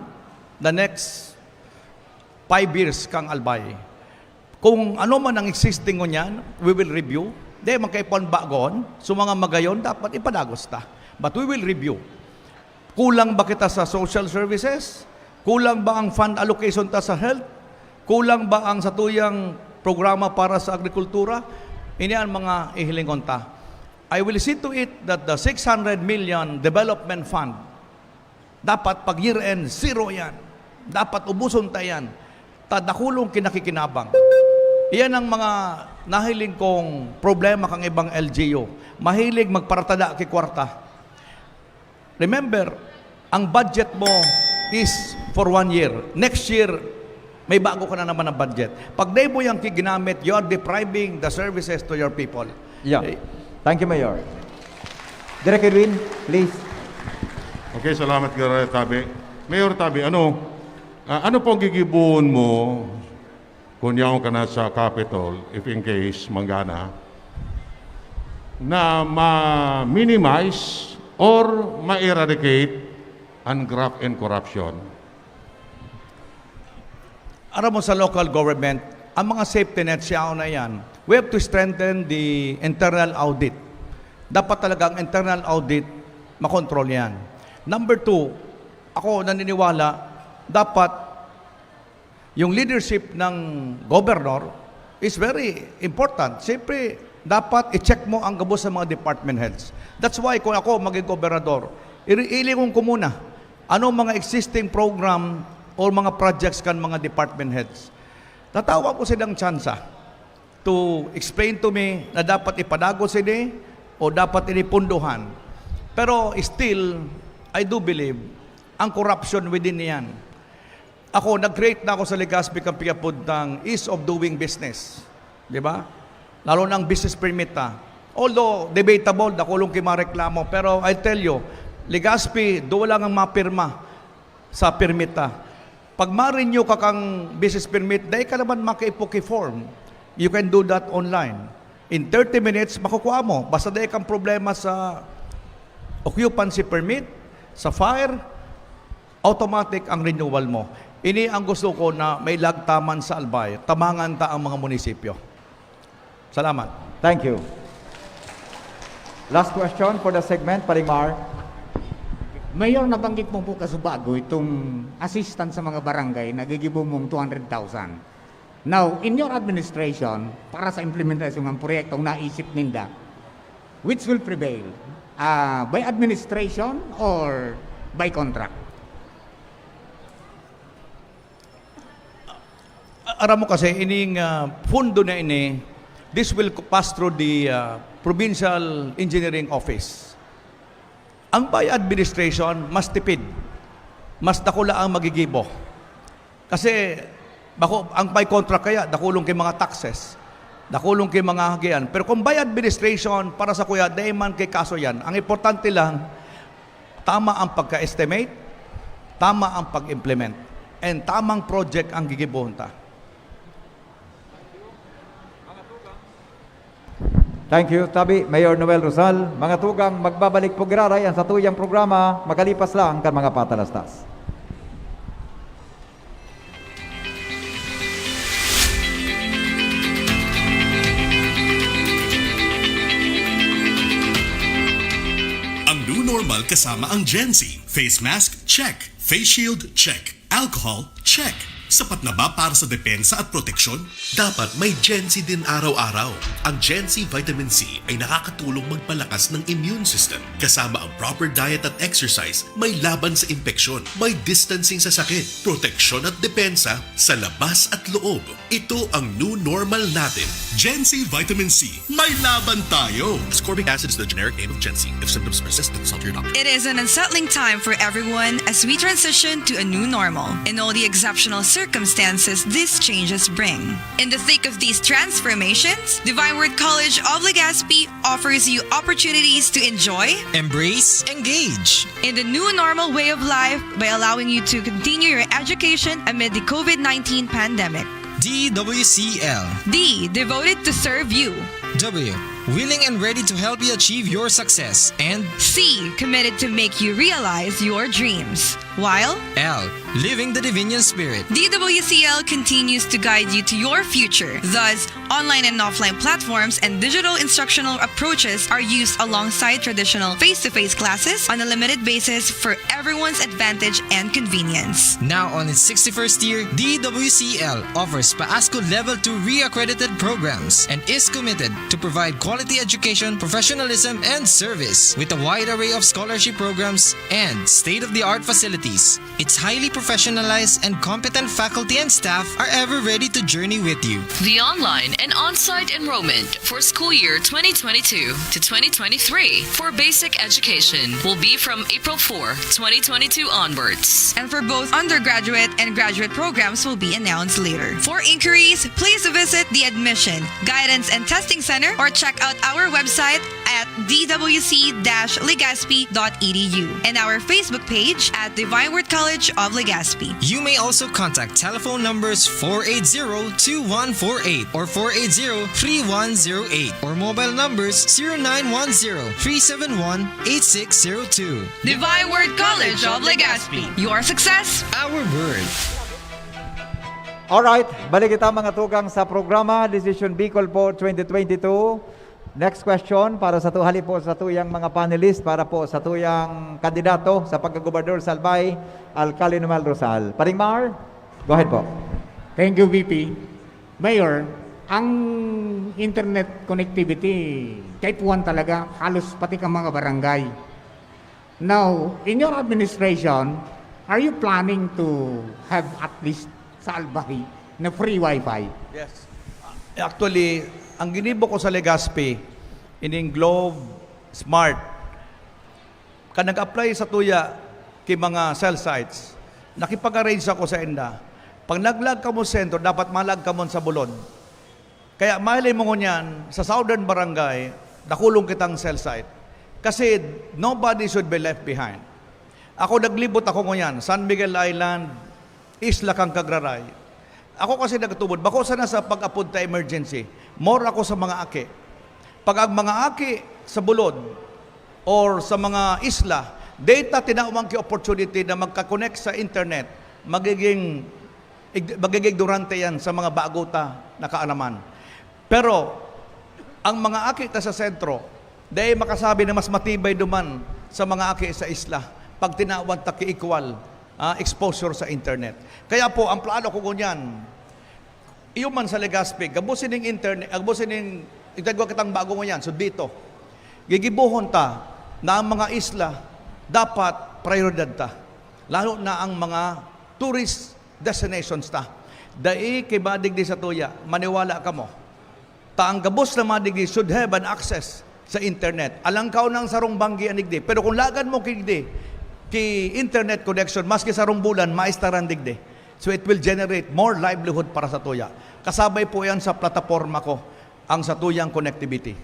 the next five years kan Albay. Kung ano man ang existing ngunyan, we will review. Di, magkaipuhan bagon. So, mga magayon, dapat ipadagos ta. But we will review. Kulang ba kita sa social services? Kulang ba ang fund allocation ta sa health? Kulang ba ang satuyang programa para sa agrikultura? Ini ang mga hihilingon ta. I will see to it that the six hundred million development fund, dapat pag year-end, zero yan. Dapat ubuson ta yan. Ta dakulong kinakikinabang. Iyan ang mga Nahiling kong problema kan ibang L G U. Mahilig magparatada ki kwarta. Remember, ang budget mo is for one year. Next year, may bago ka na naman na budget. Pag di mo yan ki ginamit, you are depriving the services to your people. Yeah. Thank you, Mayor. Direk Edwin, please. Okay, salamat, Ginoong Tabe. Mayor Tabe, ano, ah, ano pong gigibohon mo kung yaon ka na sa Capitol, if in case, manggana, na ma-minimize or ma-eradicate ang graft and corruption? Aram mo, sa local government, ang mga safety net, siya na yan. We have to strengthen the internal audit. Dapat talaga ang internal audit, makontrol yan. Number two, ako naniniwala, dapat yung leadership ng governor is very important. Siyempre, dapat i-check mo ang gabos sa mga department heads. That's why kung ako maging gobernador, iriilingon ko muna anong mga existing program or mga projects kan mga department heads. Tatawag ko silang tsansa to explain to me na dapat ipadagos ini o dapat ini punduhan. Pero still, I do believe, ang corruption within niyan. Ako, nag-create na ako sa Legazpi kan pigapod ng ease of doing business. Di ba? Lalo na ang business permit, ha. Although debatable, dakulong ki mareklamo. Pero I tell you, Legazpi, duwa lang ang mapirma sa permit, ha. Pag ma-renew ka kang business permit, dai ka naman makaipo ki form. You can do that online. In thirty minutes, makukuha mo. Basta dai kang problema sa occupancy permit, sa fire, automatic ang renewal mo. Ini ang gusto ko na may lagtaman sa Albay. Tabangan ta ang mga munisipyo. Salamat. Thank you. Last question for the segment, Paring Mar. Mayor, nabanggit mo po kasubago itong assistance sa mga barangay na gigibo mong two hundred thousand. Now, in your administration, para sa implementasyon ng proyektong naisip ninda, which will prevail? Ah, by administration or by contract? Aram mo kasi, ining ah, pundo na ini, this will pass through the ah, Provincial Engineering Office. Ang by administration, mas tipid. Mas dakula ang magigibo. Kasi bako, ang by contract kaya, dakulong kay mga taxes, dakulong kay mga hagian. Pero kung by administration, para sa kuya, dai man kay kaso yan. Ang importante lang, tama ang pagka-estimate, tama ang pag-implement, and tamang project ang gigibohon ta. Thank you, Tabi, Mayor Noel Rosal. Mga tugang, magbabalik po giraray ang satuyang programa, makalipas lang kan mga patalastas. Ang new normal kasama ang Gen Z. Face mask, check. Face shield, check. Alcohol, check. Sapat na ba para sa depensa at proteksyon? Dapat may Gen Z din araw-araw. Ang Gen Z Vitamin C ay nakakatulong magpalakas ng immune system. Kasama ang proper diet at exercise, may laban sa impeksyon, may distancing sa sakit, proteksyon at depensa sa labas at loob. Ito ang new normal natin. Gen Z Vitamin C, may laban tayo! Ascorbic acid is the generic name of Gen Z. If symptoms persist, consult your doctor. It is an unsettling time for everyone as we transition to a new normal and all the exceptional circumstances these changes bring. In the thick of these transformations, Divine Word College of Legazpi offers you opportunities to enjoy, Embrace, engage. in the new normal way of life by allowing you to continue your education amid the COVID nineteen pandemic. D W C L. D, devoted to serve you. W, willing and ready to help you achieve your success. And C, committed to make you realize your dreams. While L, living the Divinian Spirit. D W C L continues to guide you to your future. Thus, online and offline platforms and digital instructional approaches are used alongside traditional face-to-face classes on a limited basis for everyone's advantage and convenience. Now on its sixty-first year, D W C L offers PAASCO Level two re-accredited programs and is committed to provide quality education, professionalism, and service. With a wide array of scholarship programs and state-of-the-art facilities, its highly professionalized and competent faculty and staff are ever ready to journey with you. The online and on-site enrollment for school year twenty twenty-two to twenty twenty-three for basic education will be from April fourth, twenty twenty-two onwards. And for both undergraduate and graduate programs will be announced later. For inquiries, please visit the Admission, Guidance and Testing Center or check out our website at d w c dash legazpi dot e d u and our Facebook page at Divine Word College of Legazpi. You may also contact telephone numbers four eight zero two one four eight or four eight zero three one zero eight or mobile numbers zero nine one zero three seven one eight six zero two. Divine Word College of Legazpi. Your success, our word. Alright, balik kita mga tugang sa programa Decision Bicol po twenty twenty-two. Next question para sa tu hali po sa tuyang mga panelist, para po sa tuyang kandidato sa pagkagobernador sa Albay, Alcalde Noel Rosal. Paring Mar, go ahead po. Thank you, V P. Mayor, ang internet connectivity, kaipuhan talaga, halos pati ka mga barangay. Now, in your administration, are you planning to have at least sa Albay na free wifi? Yes. Actually, ang ginibo ko sa Legazpi, ining Globe Smart, kan nag-apply sa tuya ki mga cell sites, nakipag-arrange ako sa inda. Pag naglag kamo sa sentro, dapat malag kamo sa bulod. Kaya mahiling mo ngunyan, sa Southern Barangay, dakulon kitang cell site. Kasi nobody should be left behind. Ako, naglibot ako ngunyan, San Miguel Island, Isla kan Cagraray. Ako kasi nagtubod, bako sana sa pag-apod ta emergency, more ako sa mga aki. Pag ang mga aki sa bulod or sa mga isla, data tinawan ki opportunity na magka-connect sa internet, magiging, ig- magiging ignorante yan sa mga bago ta na kaalaman. Pero ang mga aki ta sa sentro, dai makasabi na mas matibay duman sa mga aki sa isla pag tinawan ta ki equal ah, exposure sa internet. Kaya po, ang plano ko ngunyan, iyo man sa Legazpi, gabos ining internet, gabos ining, itagwa kitang bago ngunyan, so dito, gigibohon ta na ang mga isla dapat prioridad ta. Lalo na ang mga tourist destinations ta. Dai ki madigdi sa tuya, maniwala kamo. Ta ang gabos na madigdi should have an access sa internet. Alangkaw na ang sarong banggi an digdi. Pero kung lagad mo ki digdi, ki internet connection, maski sarong bulan, maistaran digdi. So it will generate more livelihood para sa tuya. Kasabay po yan sa plataporma ko, ang sa tuyang connectivity.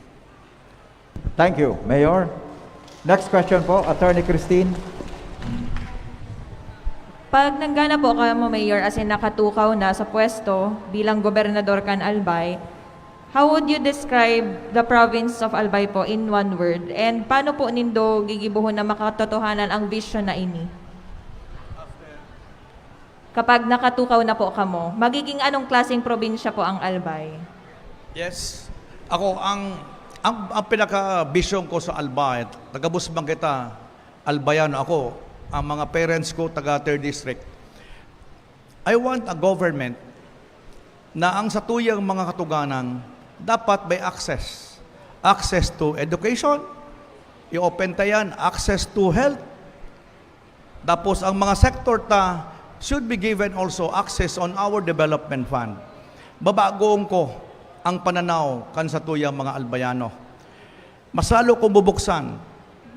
Thank you, Mayor. Next question po, Attorney Christine. Pag nanggana po kamo, Mayor, as in nakatukaw na sa pwesto bilang gobernador kan Albay, how would you describe the province of Albay po in one word? And paano po nindo gigibohon na makatotohanan ang vision na ini? Kapag nakatukaw na po kamo, magiging anong klaseng probinsya po ang Albay? Yes. Ako, ang, ang, ang pinaka-vision ko sa Albay, taga-Busbang kita, Albayano ako, ang mga parents ko taga third district. I want a government na ang satuyang mga katuganan dapat may access. Access to education, i-open ta yan, access to health. Tapos ang mga sector ta should be given also access on our development fund. Babagoon ko ang pananaw kan satuyang mga Albayano. Mas lalo kong bubuksan.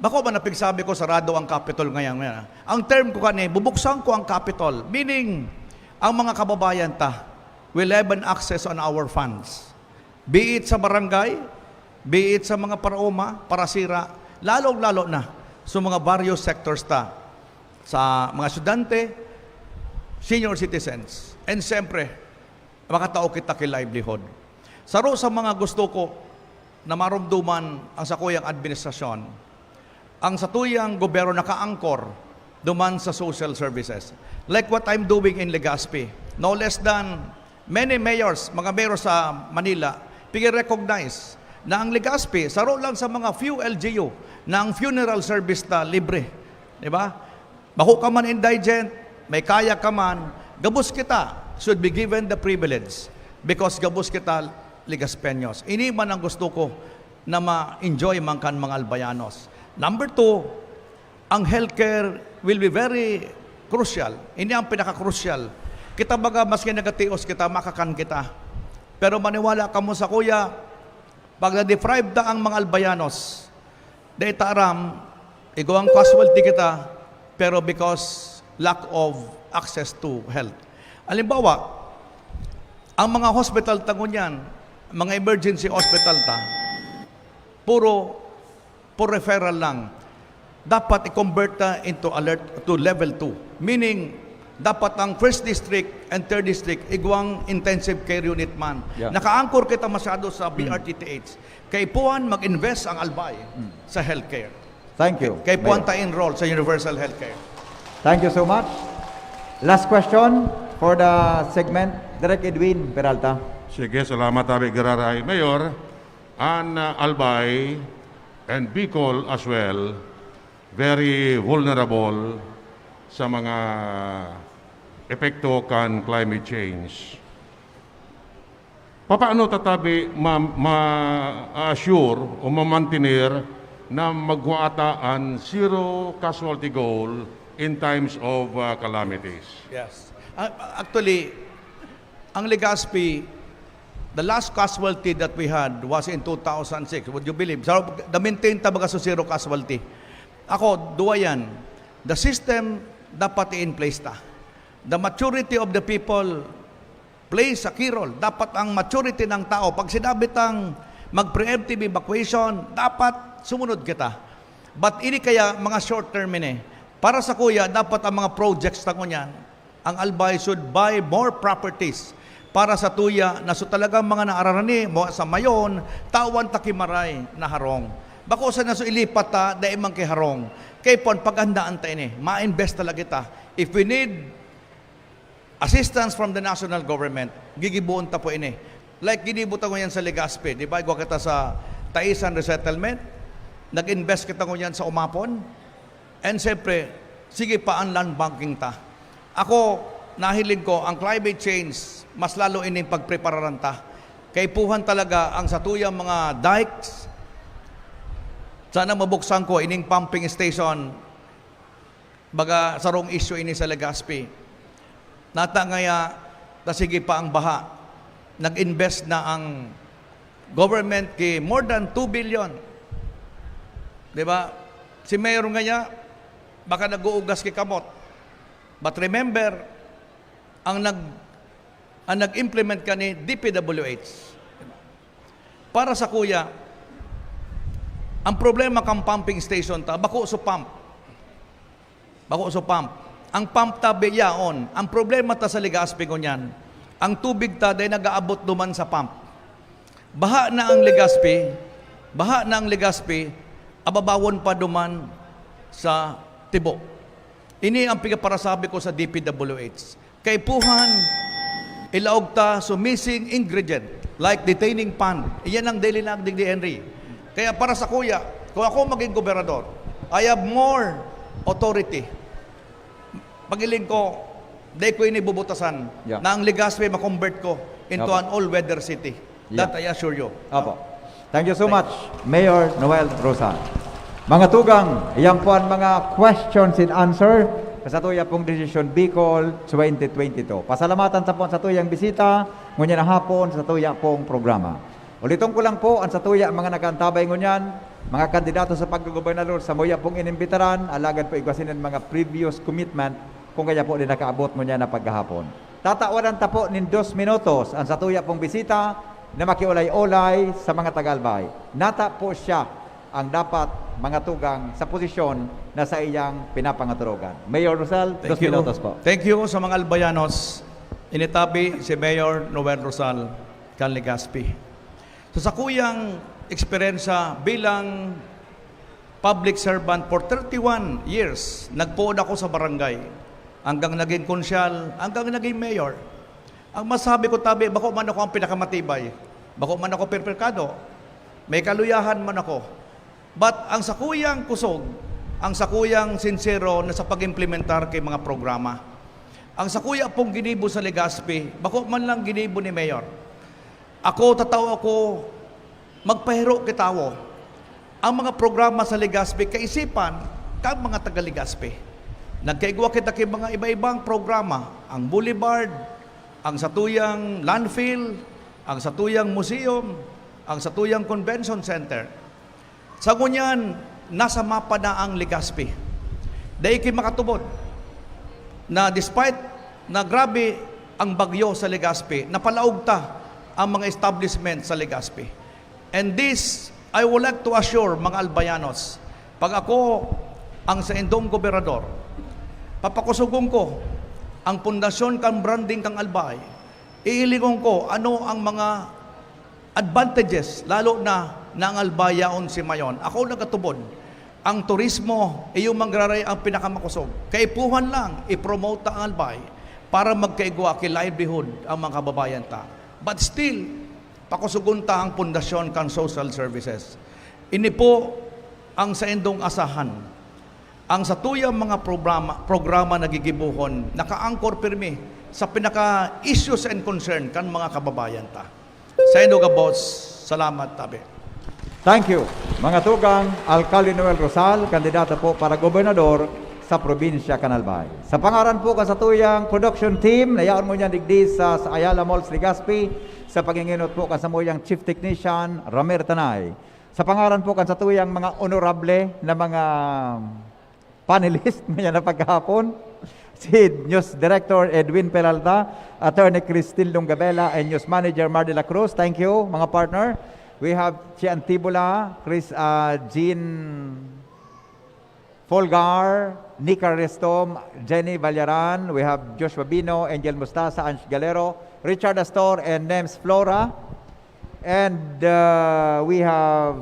Bako man napigsabi ko, sarado ang Capitol ngayon. Ngayon, ah. Ang term ko kani, bubuksan ko ang Capitol. Meaning, ang mga kababayan ta will have an access on our funds. Be it sa barangay, be it sa mga paraoma, parasira, lalong-lalo na sa mga various sectors ta, sa mga estudyante, senior citizens, and siyempre, makatao kita ki livelihood. Saro sa mga gusto ko na maromdoman ang sakuyang administrasyon, ang satuyang gobyerno nakaangkor duman sa social services. Like what I'm doing in Legazpi. No less than many mayors, mga mayor sa Manila, pigi-recognize na ang Legazpi, saro lang sa mga few L G U na ang funeral service ta libre. Di ba? Bako ka man indigent, may kaya ka man, gabos kita should be given the privilege because gabos kita Legazpeños. Ini man ang gusto ko na ma-enjoy man kan mga Albayanos. Number two, ang healthcare will be very crucial. Ini ang pinaka-crucial. Kita baga, maski nagatios kita, makakan kita. Pero maniwala kamo sakuya, pag na-deprive ta ang mga Albayanos, dai ta aram, igwang casualty kita, pero because lack of access to health. Halimbawa, ang mga hospital ta ngunyan, mga emergency hospital ta, puro, puro referral lang. Dapat i-convert ta into alert to level two. Meaning, dapat ang first district and third district, igwang intensive care unit man. Yeah. Naka-anchor kita masyado sa B R T T H. Kaipuhan mag-invest ang Albay sa healthcare. Thank you, Kaipuhan Mayor. Ta enroll sa universal healthcare. Thank you so much. Last question for the segment, Direk Edwin Peralta. Sige, salamat, Abi Gararay. Mayor, an uh, Albay and Bicol as well, very vulnerable sa mga epekto kan climate change. Papaano ta tabi ma-, ma-assure o mamantener na magwa ta an zero casualty goal in times of uh, calamities? Yes. Ah, actually, ang Legazpi, the last casualty that we had was in two thousand six. Would you believe? So, the maintain ta baga sa zero casualty. Ako, duwa yan. The system dapat i-in place ta. The maturity of the people plays a key role. Dapat ang maturity ng tao, pag sinabi tang mag-preemptive evacuation, dapat sumunod kita. But ini kaya mga short term ini. Para sakuya, dapat ang mga projects ta ngunyan, ang Albay should buy more properties para satuya na so talagang mga naararani mo sa mayon, tawan ta ki maray na harong. Bako sana so ilipat ta, dai man ki harong. Kaipuhan, paghandaan ta ini. Ma-invest talaga ta. If we need assistance from the national government, gigiboon ta po ini. Like ginibo ta ngunyan sa Legazpi, di ba? Igwa kita sa Taisan Resettlement, nag-invest kita ngunyan sa Umapon, and siyempre, sige pa ang land banking ta. Ako, nahiling ko, ang climate change, mas lalo ining pagprepararan ta. Kaipuhan talaga ang satuyang mga dikes. Sana mabuksan ko ining pumping station. Baga, sarong issue ini sa Legazpi. Nata ngaya, ta sige pa ang baha. Nag-invest na ang government ki more than two billion. Di ba? Si Mayor ngaya, baka nag-uugas ki kamot. But remember, ang nag ang nag-implement kani D P W H. Para sakuya, ang problema kan pumping station ta, bako so pump. Bako so pump. Ang pump ta, biyaon. Ang problema ta sa Legazpi ngunyan, ang tubig ta dai nag-aabot duman sa pump. Baha na ang Legazpi, baha na ang Legazpi, ababawon pa duman sa tibo. Ini ang pigaparasabi ko sa D P W H. Kaipuhan, ilaog ta so missing ingredient, like detaining pond. Iyan ang daily na digdi, Henry. Kaya para sakuya, kung ako maging gobernador, I have more authority. Pag-iling ko, dai ko ini bubutasan Yeah. na ang Legazpi ma-convert ko into Apo. An all-weather city. Yeah. That I assure you. Apo. Thank you so much, Mayor Noel Rosal. Mga tugang, iyan po ang mga questions and answer sa satuya pong Desisyon Bicol twenty twenty-two. Pasalamatan ta po ang satuyang bisita, ngunyan na hapon sa satuya pong programa. Uliton ko lang po ang satuya mga nag-aantabay ngunyan, mga kandidato sa pagkagobernador, samuya pong inimbitaran, alagad po igwa sining mga previous commitment, kung kaya po di nakaabot ngunyan na paghahapon. Tatawaran ta po nin dos minutos ang satuya pong bisita na makiulay-ulay sa mga taga-Albay. Nata po siya ang dapat mga tugang sa posisyon na sa iyang pinapangaturogan. Mayor Rosal, dos minutos po. Thank you sa mga Albayanos. Initabi si Mayor Noel Rosal kan Legazpi. Sa sakuyang eksperyensya bilang public servant for thirty-one years, nagpoon ako sa barangay, hanggang naging konsyal, hanggang naging mayor. Ang masabi ko tabi, bako man ako ang pinakamatibay. Bako man ako perpekado. May kaluyahan man ako. But ang sakuyang kusog, ang sakuyang sincero na sa pag-implementar kay mga programa. Ang sakuya pong ginibo sa Legazpi, bako man lang ginibo ni Mayor. Ako, tataw ako, Magpahiro ki tawo. Ang mga programa sa Legazpi kaisipan kan mga taga Legazpi. Nagkaigwa kita ki mga iba-ibang programa, ang Boulevard, ang satuyang landfill, ang satuyang museum, ang satuyang convention center. Sa ngunyan, nasa mapa na ang Legazpi. Dai ki makatubod na despite na grabe ang bagyo sa Legazpi, napalaog ta ang mga establishment sa Legazpi. And this, I would like to assure mga Albayanos, pag ako ang saindong gobernador, papakusugon ko ang pundasyon kan branding kan Albay. Iilingon ko ano ang mga advantages, lalo na na ang Albay yaon si Mayon. Ako nagatubod, ang turismo, iyo mangraray ang pinakamakosog. Kaipuhan lang, i-promote ta ang Albay para magkaigwa ki livelihood ang mga kababayan ta. But still, pakusugon ta ang pundasyon kan social services. Ini po ang saindong asahan. Ang satuyang mga programa, programa na gigibohon, naka-anchor pirmi sa pinaka-issues and concern kan mga kababayan ta. Saindo gabos, salamat tabi. Thank you. Mga tugang, Alkalde Noel Rosal, kandidato po para gobernador sa probinsya kan Albay. Sa pangaran po kan satuyang production team, na yaon ngunyan digdi sa, sa Ayala Malls, Legazpi, sa pangingenot po kan samuyang chief technician, Ramer Tanay. Sa pangaran po kan satuyang mga honorable na mga panelist, ngunyan na paghapon, si News Director Edwin Peralta, Attorney Christine Lungabela, and News Manager Mar de la Cruz. Thank you, mga partner. We have Chi Antibola, Chris, ah, Jean Folgar, Nika Restom, Jenny Vallaran. We have Joshua Bino, Angel Mostaza, Ange Galero, Richard Astor, and Nems Flora. And, uh, we have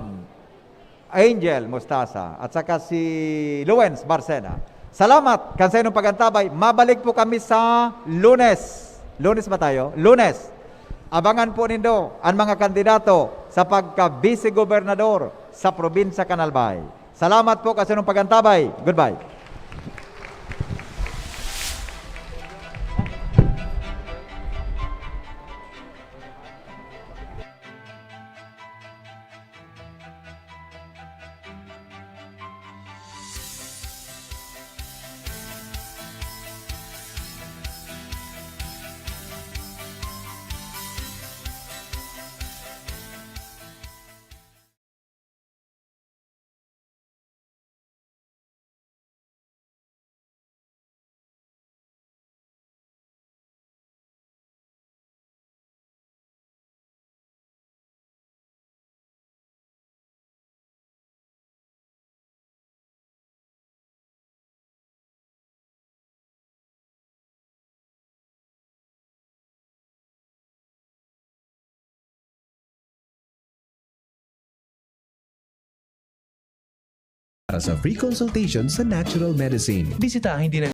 Angel Mostaza at saka si Luens Barcena. Salamat kan saindong pag-antabay. Mabalik po kami sa Lunes. Lunes ba tayo? Lunes. Abangan po nindo an mga kandidato sa pagka-vice-gobernador sa probinsya kan Albay. Salamat po kan saindong pag-antabay. Goodbye. Para sa free consultation sa natural medicine, bisitahin din ang